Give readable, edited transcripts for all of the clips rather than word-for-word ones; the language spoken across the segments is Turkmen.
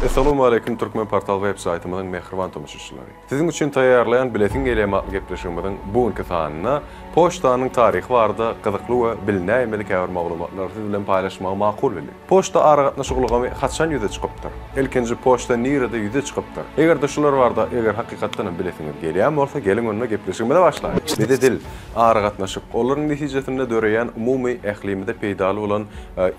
Essalawmaleýkim Türkmen Portal web saýtymyzyň mähriban tomaşaçylary. Siziň üçin taýýarlaýan Bilesiň gelýärmi atly gepleşigimiziň bu günki sanynda poçtanyň taryhy barada gyzykly we bilinäýmeli käbir maglumatlary siz bilen paýlaşmagy makul bildik. Poçta aragatnaşyk ulgamy haçan ýüze çykypdyr? Ilkinji poçta nirede ýüze çykypdyr? Eger-de şular barada eger hakykatdan hem bilesiňiz gelýän bolsa geliň onda gepleşigimize başlaýlyk. Bize dil, aragatnaşyk, olaryň netijesinde döreýän umumy ählimize peýdaly bolan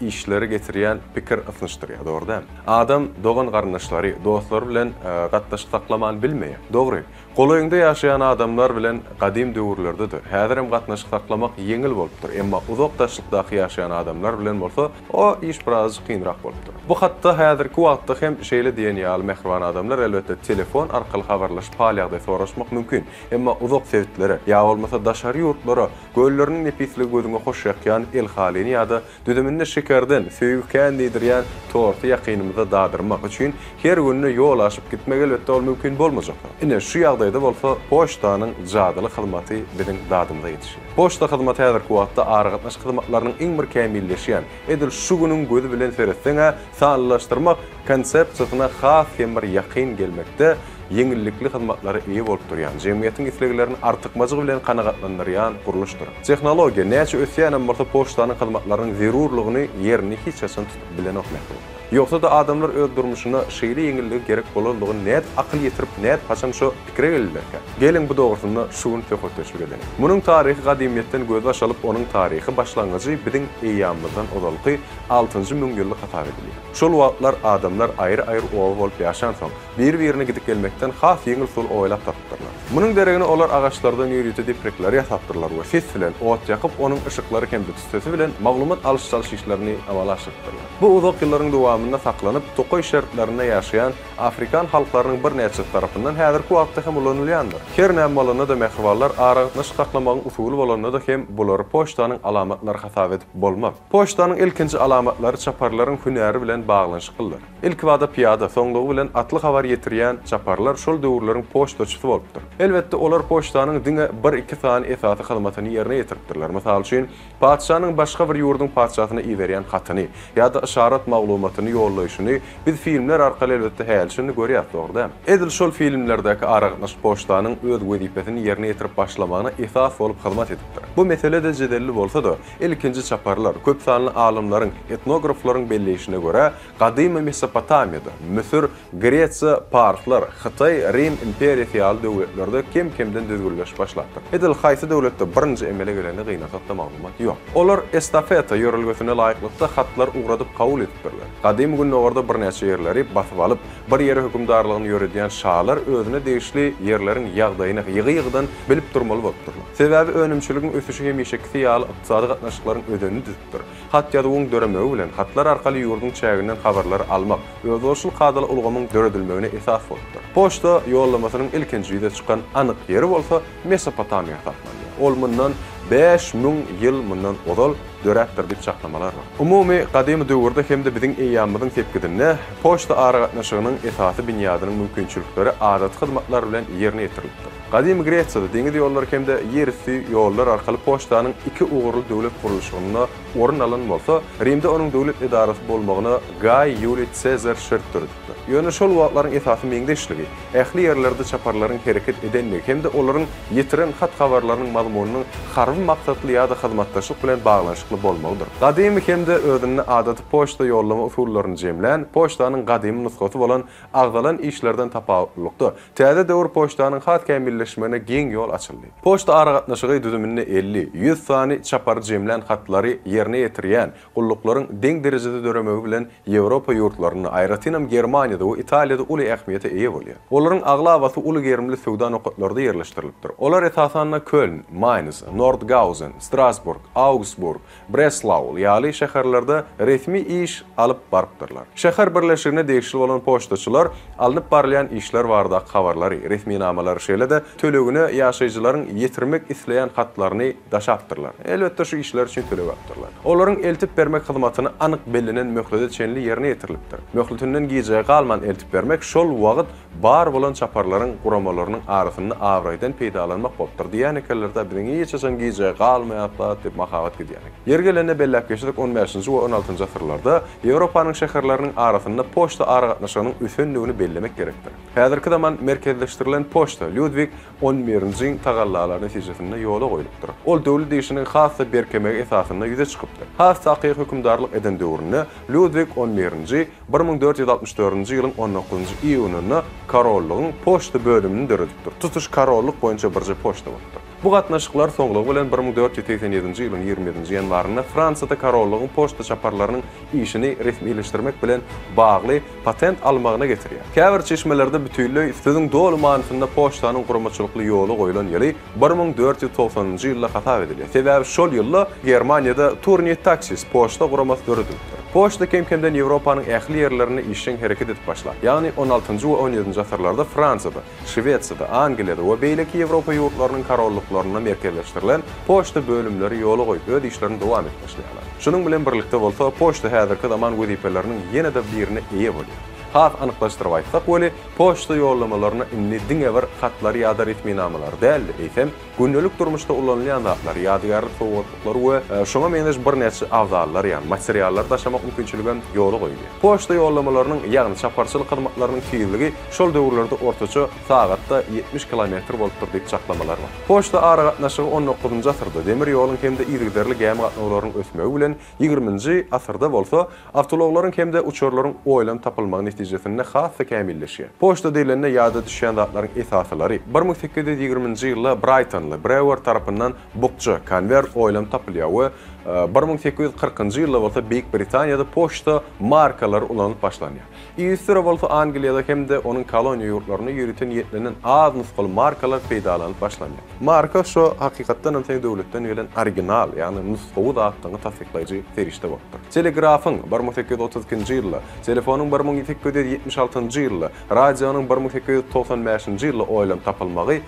işleri getirýän pikir ysnyşdyrýar, dogry dälmi? Adam dogan-garyndaşlary, dostlary bilen gatnaşyk saklaman bilmeýär. Dogry, golaýyňda ýaşaýan adamlar bilen gadym döwürlerde-de, häzirem gatnaşyk saklamak ýeňil bolupdyr, emma uzak daşlykdaky ýaşaýan adamlar bilen bolsa, o iş birazajyk kynrak bolupdyr. Bu hatda häzirki wagtda hem şeýle diýen ýaly mähriban adamlar, elbetde, telefon arkaly habarlaşyp hal-ýagdaý soraşmak mümkin. Emma uzak sebitlere, ýa bolmasa daşary ýurtlara gölleriniň nepisligi gözüňe hoş ýakýan el halyny ýa-da düzüminde şekerden söýgi kän diýdirýän torty ýakynymyza dadyrmak üçin her günde ýol aşyp gitmek elbetde ol mümkin bolmajak zat. Ine, şu ýagdaýda bolsa poçtanyň jadyly hyzmaty biziň dadymyza ýetişýär. Poçta hyzmaty häzirki wagtda aragatnaşyk hyzmatlarynyň iň bir kämilleşýän, edil şu günüň gözi bilen seretseň-ä sanlylaşdyrmak konsepsiýasyna has hem bir ýakyn gelmekde ýeňillikli hyzmatlara eýe bolup durýan, jemgyýetiň isleglerini artykmajygy bilen kanagatlandyrýan gurluşdyr. Tehnologiýa näçe ösýänem bolsa poçtanyň hyzmatlarynyň zerurlygyny ýerini hiç haçan tutup bilenok mähriban. Ýogsa-da adamlar öz durmuşynda şeýle ýeňillige gerek bolandygyny nädip akyl ýetirip nädip haçan şo pikire geldilerkä? Geliň bu dogrusynda şu gün söhbetdeşlik edeliň. Munuň taryhy gadymyýetden gözbaş alyp onuň taryhy başlangyjy biziň eýýamymyzdan ozalky altynjy müňýyllyk hasap edilýär. Şol wagtlar adamlar aýry-aýry oba bolup ýaşansoň, bir-birine gidip gelmekden has ýeňil usul oýlap tapypdyrlar. Munuň deregine olar agaçlardan ýörite deprekleri ýasapdyrlar we ses bilen ot ýakyp, onuň yşyklary hem-de tüssesi bilen maglumat alyş-çalyş işlerini amala aşyrypdyrlar. Bu uzak ýyllaryň dowamynda saklanyp, tokaý şertlerinde ýaşaýan afrikan halklarynyň birnäçesi tarapyndan häzirki wagtda hem ulanylýandyr. Her näme bolanda-da mähribanlar aragatnaşyk saklamagyň usuly bolanda-da hem bulary poçtanyň alamatlary hasap edip bolmaz. Poçtanyň ilkinji alamatlary çaparlaryň hünäri bilen baglanyşyklydyr. Ilkibada pyýada, soňlugy bilen atly habar ýetirýän çaparlar şol döwürleriň poçtaçysy bolupdyr. Elbetde, olar poçtanyň diňe bir-iki sany esasy hyzmatyny ýerine ýetiripdirler. Mysal üçin, patyşanyň başga bir ýurduň patyşasyna iberýän hatyny ýa-da yşarat maglumatyny ýollaýşyny biz filmler arkaly elbetde häli-şindi görýäris, dogry dälmi? Edil şol filmlerdäki aragatnaşyk poçtanyň öz wezipesini ýerine ýetirip başlamagyna esas bolup hyzmat edipdir. Bu mesele-de jedelli bolsa-da, Ilkinji çaparlar, köp sanly alymlaryň, etnograflaryň belleýşine görä, gadymy Mesopotamiýada, Müsür, Gresiýa, parslar, Hytaý, Rim imperiýasy ýaly döwletlerde kem-kemden düzgünleşip başlapdyr. Edil haýsy döwletde birinji emele geleni gynansakda maglumat ýok. Olar estafeta ýörelgesine laýyklykda hatlar ugradyp kabul edipdirler. Gadymy Gündogarda birnäçe ýerleri basyp alyp, bir ýere hökümdarlygyny ýöredýän şalar özüne degişli ýerleriň ýagdaýyny ýygy-ýygydan bilip durmaly bolupdyrlar. Sebäbi önümçiligiň ösüşi hemişekisi ýaly ykdysady gatnaşyklaryň özenini düzüpdir. Hat-ýazuwyň döremegi bilen, hatlar arkaly ýurduň çäginden habarlary almak, özboluşly kadaly ulgamyň döredilmegine esas bolupdyr. Poçta ýollamasynyň ilkinji ýüze çykan anyk ýeri bolsa Mesopotamiýa hasaplanýar. Ol mundan 5000 ýyl mundan ozal döräpdir diýip çaklamalar bar. Umumy, gadymy döwürde hem-de biziň eýýamymyzyň sepgidinde poçta aragatnaşygynyň esasy binýadynyň mümkinçilikleri adaty hyzmatlar bilen ýerine ýetirilipdir. Gadymy Gresiýada deňiz ýollary hem-de ýerüsti ýollar arkaly poçtanyň iki ugurly döwlet gurluşygynda orun alan bolsa, Rimde onuň döwlet edarasy bolmagyna Gaý Ýuliý Sezar şert döredipdir. Ýöne şol wagtlaryň esasy meňzeşligi, ähli ýerlerde çaparlaryň hereket edenligi hem-de olaryň ýetiren hat-habarlarynyň mazmunynyň harby maksatly ýa-da hyzmatdaşlyk bilen baglanyşykly bolmagydyr. Gadymy hem-de özünde adaty poçta ýollama usullaryny jemlän poçtanyň gadymy nusgasy bolan agzalan işlerden tapawutlylykda, Täze döwür poçtanyň has kämilleşmegine giň ýol açyldy. Poçta aragatnaşygy düzüminde 50, 100 sany çapary jemlän hatlary ýerine ýetirýän gulluklaryň deň derejede döremegi bilen Ýewropa ýurtlarynda, aýratynam Germaniýada we Italiýada uly ähmiýete eýe bolýar. Olaryň aglabasy uly gerimli söwda nokatlarda ýerleşdirilipdir. Olar esasanda Köln, Maýns, Nordgauzen, Strasburg, Augsburg, Breslaul ýaly şäherlerde resmi iş alyp barypdyrlar. Şäher birleşigine degişli bolan poçtaçylar alnyp barylýan işler baradaky habarlary, resminamalary şeýle-de tölegine ýaşaýjylaryň ýetirmek isleýän hatlaryny daşapdyrlar. Elbetde şu işler üçin töleg alypdyrlar. Olaryň eltip bermek hyzmatyny anyk bellenen möhlete çenli ýerine ýetirilipdir. Möhletinden gijä galman eltip bermek şol wagt bar bolan çaparlaryň guramalarynyň arasynda abraýdan peýdalanmak bolupdyr diýýän ekenler-dä, biziň hiç haçan gijä galmaýas zat diýip mahabat gidýän eken. Ýeri gelende belläp geçsek, on bäşinji we on altynjy asyrlarda Ýewropanyň şäherleriniň arasynda poçta aragatnaşygynyň ösendigini bellemek gerekdir. Häzirki zaman merkezleşdirilen poçta Lýudwig on birinjiň tagallalary netijesinde ýola goýlupdyr. Ol döwlet işiniň has-da berkemegi esasynda ýüze çykypdyr. Has takygy hökümdarlyk eden döwründe Lýudwig on birinji 1464-nji ýylyň on dokuzynjy iýunynda korollygyň poçta bölümini döredipdir. Tutuş korollyk boýunça birje poçta bolupdyr. Bu gatnaşyklar soňlugy bilen 1487-nji ýylyň 27-nji ýanwarynda Fransiýada korollygyň poçta çaparlarynyň işini resmileşdirmek bilen bagly patent almagyna getirýär. Käbir çeşmelerde bütinleý sözüň doly manysynda poçtanyň guramaçylykly ýola goýlan ýyly 1490-njy ýylda hasap edilýär. Sebäbi şol ýylda Germaniýada Turnier-Taxis poçta guramasy döredilipdir. Poçta kem-kemden Ýewropanyň ähli ýerlerinde işjeň hereket edip başlap, ýagny on altynjy we on ýedinji asyrlarda Fransiýada, Şwesiýada, Angliýada we beýleki Ýewropa ýurtlarynyň korollyklarynda merkezleşdirilen poçta bölümleri ýola goýup öz işlerini dowam edip başlaýarlar. Şunuň bilen birlikde bolsa poçta häzirki zaman wezipeleriniň ýene-de birine eýe bolýar. Has anyklaşdyryp aýtsak weli, poçta ýollamalaryna indi diňe bir hatlary ýa-da resminamalary däl-de, eýsem, gündelik durmuşda ulanylýan zatlary, ýadygärlik sowgatlyklary we şoňa meňzeş birnäçe abzallary, ýagny materiallary daşamak mümkinçiligem ýola goýulýar. Poçta ýollamalarynyň, ýagny çaparçylyk hyzmatlarynyň tizligi şol döwürlerde ortaça sagatda 70 kilometr bolupdyr diýip çaklamalar bar. Poçta aragatnaşygy on dokuzynjy asyrda demir ýoluň hem-de yzygiderli gämi gatnawlarynyň ösmegi bilen ýigriminji asyrda bolsa awtoulaglaryň hem-de uçarlaryň oýlanyp tapylmagy netijesinde has-da kämilleşýär. Poçta diýlende ýada düşýän zatlaryň esasylary, 1820-nji ýylda braýtonly Brewer tarapyndan bukja, konwert, oýlanyp tapylýar we 1840-njy ýylda bolsa Beýik Britaniýada poçta markalary ulanylyp başlanýar. Yzysüre bolsa Angliýada hem-de onuň koloniýa ýurtlarynda ýörite niýetlenen az nusgaly markalar peýdalanylyp başlanýar. Marka şo hakykatdan hem seň döwletden gelen original, ýagny nusgawy zatdygyňy tassyklaýjy serişde bolupdyr. Telegrafyň, 1832-nji ýylda, telefonyň 1876-njy ýylda, radionyň 1895-nji ýylda oýlanyp tapylmagy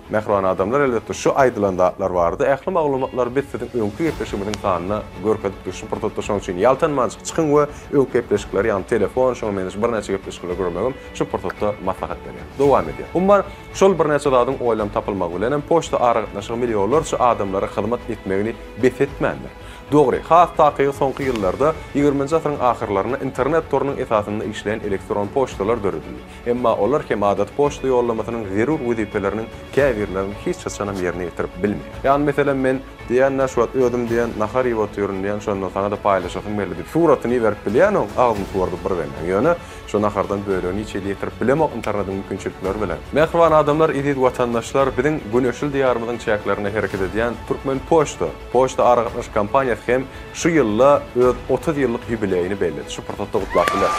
Mähriban adamlar elbetde şu aýdylan zatlar barada ähli maglumatlary biz siziň öňki gepleşigimiziň sanynda görkezipdik şu pursatda şonuň üçin ýaltanmanjyk çykyň we öňki gepleşikleri ýagny telefon şoňa meňzeş birnäçe gepleşikleri görmegem şu pursatda maslahat berýän. Dowam edýär. Umuman şol birnäçe zadyň oýlanyp tapylmagy bilenem poçta aragatnaşygy millionlarça adamlara hyzmat etmegini bes etmändir. Dogry, has takygy soňky ýyllarda ýigriminji asyryň ahyrlarynda internet torunyň esasynda işleýän elektron poçtalar döredildi. Emma olar hem adaty poçta ýollamasynyň zerur wezipeleriniň käbirlerini hiç haçanam ýerine ýetirip bilmeýär. Ýagny meselem men diýýän-dä şu wagt özüm diýýän nahar iýip otyryn diýýän şonda saňa-da paýlaşasym geldi diýip suratyny iberip bilýän oň agzyny suwardyp bir gelýän. Ýöne şo nahardan bölegini hiç hili ýetirip bilemok internetiň mümkinçilikleri bilen. Mähriban adamlar eziz watandaşlar biziň güneşli diýarymyzyň çäklerinde hereket edýän Türkmenpoçta poçta aragatnaşyk kompaniýasy hem Şu ýylda öz 30 ýyllyk ýubileýini belledi. Şu pursatda gutlap bileris.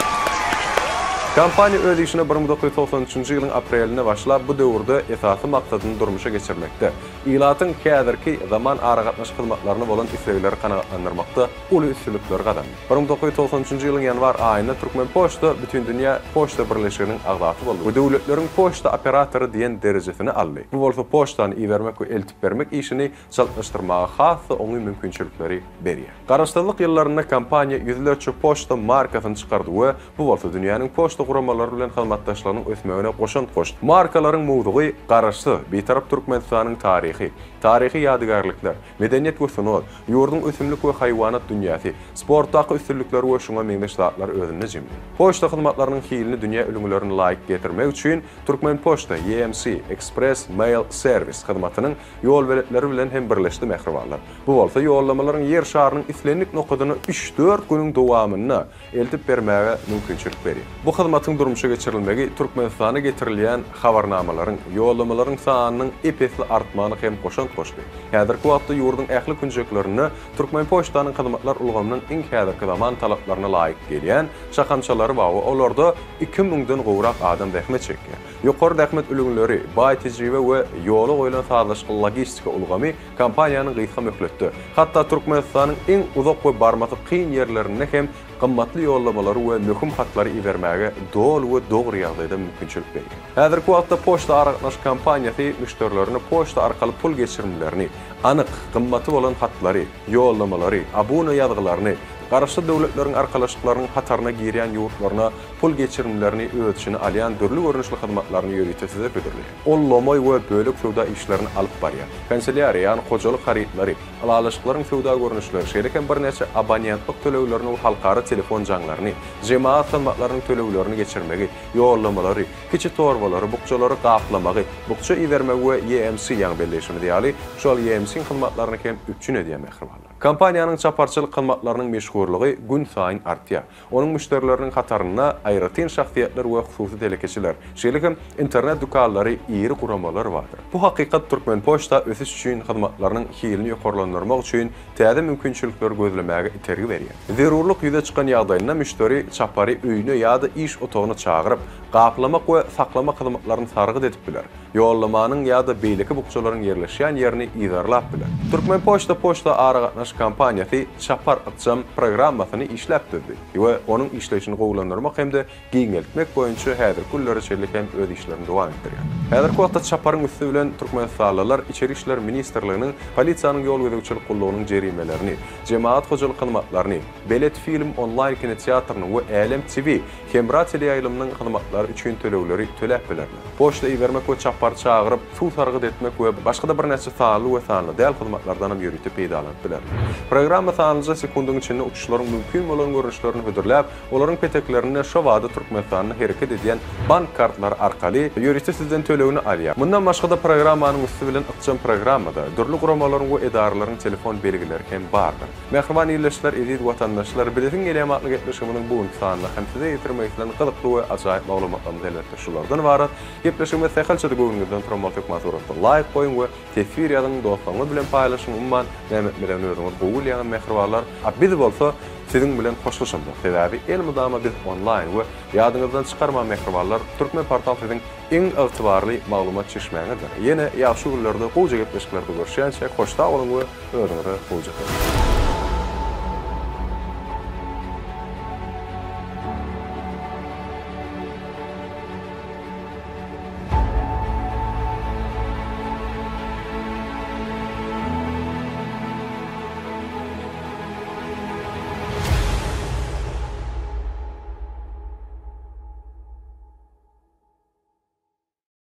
Kompaniýa öz işine 1993-nji ýylyň aprelinde başlap, bu döwürde esasy maksadyny durmuşa geçirmekde, ilatyň häzirki zaman aragatnaşyk hyzmatlaryna bolan islegleri kanagatlandyrmakda uly üstünlikleri gazandy. 1993-nji ýylyň ýanwar aýynda Türkmenpoçta Bütindünýä poçta birleşiginiň agzasy boldy we döwletleriň poçta operatory diýen derejesini aldy. Bu bolsa poçtany ibermek we eltip bermek işini çaltlaşdyrmaga has-da oňyn mümkinçilikleri berýär. Garaşsyzlyk ýyllarynda kompaniýa ýüzlerçe poçta markasyny çykardy we bu bolsa dünýäniň poçta guramalary bilen hyzmatdaşlygynyň ösmegine goşant goşdy. Markalaryň mowzugy Garaşsyz, Bitarap Türkmenistanyň taryhy, taryhy ýadygärlikler, medeniýet we sungat, ýurduň ösümlik we haýwanat dünýäsi, sportdaky üstünlikleri we şuňa meňzeş zatlary özünde jemleýär. Poçta hyzmatlarynyň hilini dünýä ülňülerine laýyk getirmek üçin Türkmenpoçta EMC, Express Mail Service, hyzmatynyň ýolbeletleri bilen hem birleşdi mähribanlar. Bu bolsa ýollamalaryň Ýer şarynyň islendik nokadyna üç-dört günüň dowamynda eltip bermäge mümkinçilik berýär. Bu hyzmatyň durmuşa geçirilmegi Türkmenistana getirilýän habarnamalaryň, ýollamalaryň sanynyň ep-esli artmagyna hem goşant goşdy. Häzirki wagtda ýurduň ähli künjeklerinde Türkmenpoçtanyň hyzmatlar ulgamynyň iň häzirki zaman talaplaryna laýyk gelýän şahamçalary bar we olarda iki müňden gowrak adam zähmet çekýär. Ýokary zähmet ülňüleri, baý tejribe we ýola goýlan sazlaşykly logistika ulgamy kompaniýanyň gysga möhletde, hatda Türkmenistanyň iň uzak we barmasy kyn ýerlerinde hem gymmatly ýollamalary we möhüm hatlary ibermäge doly we dogry ýagdaýda mümkinçilik berýär. Häzirki wagtda poçta aragatnaşyk kompaniýasy müşderilerine poçta arkaly pul geçirimlerini, anyk, gymmaty bolan hatlary, ýollamalary, abuna ýazgylaryny. Garaşsyz Döwletleriň Arkalaşyklarynyň hataryna girýän ýurtlaryna pul geçirimlerini öz içine alýan dürli görnüşli hyzmatlaryny ýörite size hödürleýär. Ol lomaý we bölek söwda işlerini alyp barýar. Kanselýariýa, ýagny hojalyk harytlary, ylalaşyklaryň söwda görnüşleri, şeýle hem birnäçe abonentlik töleglerini we halkara telefon jaňlaryny, jemagat hyzmatlarynyň töleglerini geçirmegi, ýollamalary, kiçi torbalary, bukjalary gaplamagy, bukja ibermegi we EMC, ýaňy belleýşimiz ýaly, şol EMC-iň hyzmatlaryny hem üpjün edýär mähribanlar. Kompaniýanyň çaparçylyk hyzmatlarynyň meşhurlygy günsaýyn artýar. Onuň müşderileriniň hatarynda aýratyn şahsyýetler we hususy telekeçiler, şeýle hem internet dükanlary, iri guramalar bardyr. Bu hakykat Türkmenpoçta ösüş üçin hyzmatlarynyň hilini ýokarlandyrmak üçin täze mümkinçilikleri gözlemäge itergi berýär. Zerurlyk ýüze çykan ýagdaýynda müşderi çapary öýüne ýa-da iş otagyna çagyryp, gaplamak we saklamak hyzmatlaryny sargyt edip biler, ýollamanyň ýa-da beýleki bukjalaryň ýerleşýän ýerini yzarlap biler. Türkmenpoçta poçta aragatnaşyk kompaniýasy Çapar ykjam programmasyny işläp düzdi we onuň işleýşini gowulandyrmak hem-de giňeltmek boýunça häzirki günlere çenli hem öz işlerini dowam etdirýär. Häzirki wagtda Çaparyň üsti bilen türkmenistanlylar Içeri işler ministrliginiň Polisiýanyň ýol gözegçilik gullugynyň jerimelerini, jemagat hojalyk hyzmatlaryny, Belet film onlaýn kinoteatrynyň we Älem TV hemra teleýaýlymynyň hyzmatlary üçin tölegleri töläp bilerler. Poçta ibermek we çapary çagyryp, suw sargyt etmek we başga-da birnäçe sanly we sanly däl hyzmatlardan hem ýörite peýdalanyp bilerler. Programma sanlyja sekundyň içinde uçuşlaryň mümkin bolan görnüşlerini hödürläp, olaryň peteklerinde şobada Türkmenistanda hereket edýän bank kartlary arkaly ýörite sizden tölegini alýar. Mundan başga-da programmanyň üsti bilen ykjam programmada dürli guramalaryň we edaralaryň telefon belgileri hem bardyr. Mähriban ildeşler, eziz watandaşlar, Bilesiň gelýämi atly gepleşigimiziň bu günki sanynda hem size ýetirmek islän gyzykly we ajaýyp maglumatlarymyz elbetde şulardan ybarat. Gepleşigimiz sähelçe-de göwnüňizden turan bolsa hökman suratda laýk goýuň we teswir ýazyň, dostlaryňyz bilen paýlaşyň, umuman näme etmelidigini özüňiz gowy bilýäňiz mähribanlar. A biz bolsa siziň bilen hoşlaşamzok, sebäbi elmydama biz onlaýn we ýadyňyzdan çykarmaň mähribanlar, Türkmenportal siziň iň ygtybarly maglumat çeşmäňizdir. Ýene ýagşy günlerde gowja gepleşiklerde görüşýänçäk hoş sag boluň we özüňize gowja serediň.